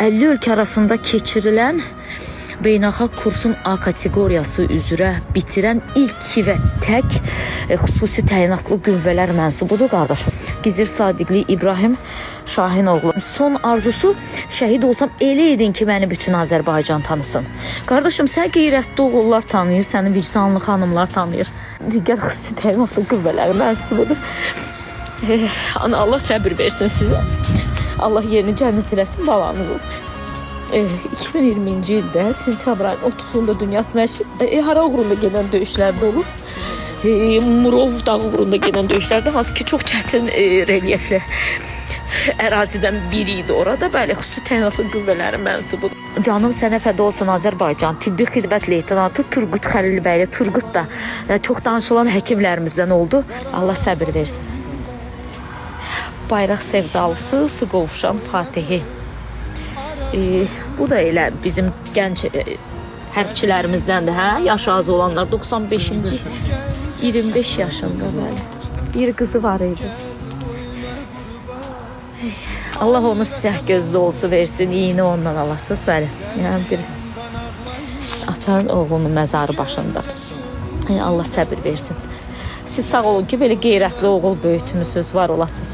50 ölkə arasında keçirilən beynəlxalq kursun A kateqoriyası üzrə bitirən ilk və tək xüsusi təyinatlı qüvvələr mənsubudur qardaşım. Gizir Sadiqli İbrahim Şahinoğlu. Son arzusu şəhid olsam elə edin ki, məni bütün Azərbaycan tanısın. Qardaşım, sən qeyrətli oğullar tanıyır, səni vicdanlı xanımlar tanıyır. Digər xüsusi təyinatlı qüvvələr mənsubudur. Ana Allah səbir versin sizə. Allah yerini cənnət eləsin balanızın. 2020-ci ildə sentyabr ayının 30-unda dünyasına hara uğrunda gedən döyüşlərdə olub. Murov dağı uğrunda gedən döyüşlərdə, hansı ki çox çətin relyefli ərazidən biri idi orada. Bəli, xüsusi təyinatlı qüvvələrin mənsubudur. Canım sənə fəda olsun Azərbaycan. Tibbi xidmət leytenantı Turqut Xəlilbəyli. Turqut da çox danışılan həkimlərimizdən oldu. Allah səbir versin. Bayraq sevdalısı su qovşan Fatihi. Bu da elə bizim gənc hərbçilərimizdəndir, hə? Yaşı az olanlar 95-ci 25 yaşında, bəli. Bir qızı var idi. Ey, Allah onu siyah gözlü olsun versin, iyini ondan alasız, bəli. Yəni bir atanın oğlunun məzarı başında. Ey, Allah səbir versin. Siz sağ olun ki, belə qeyrətli oğul böyütmüsünüz, var olasınız.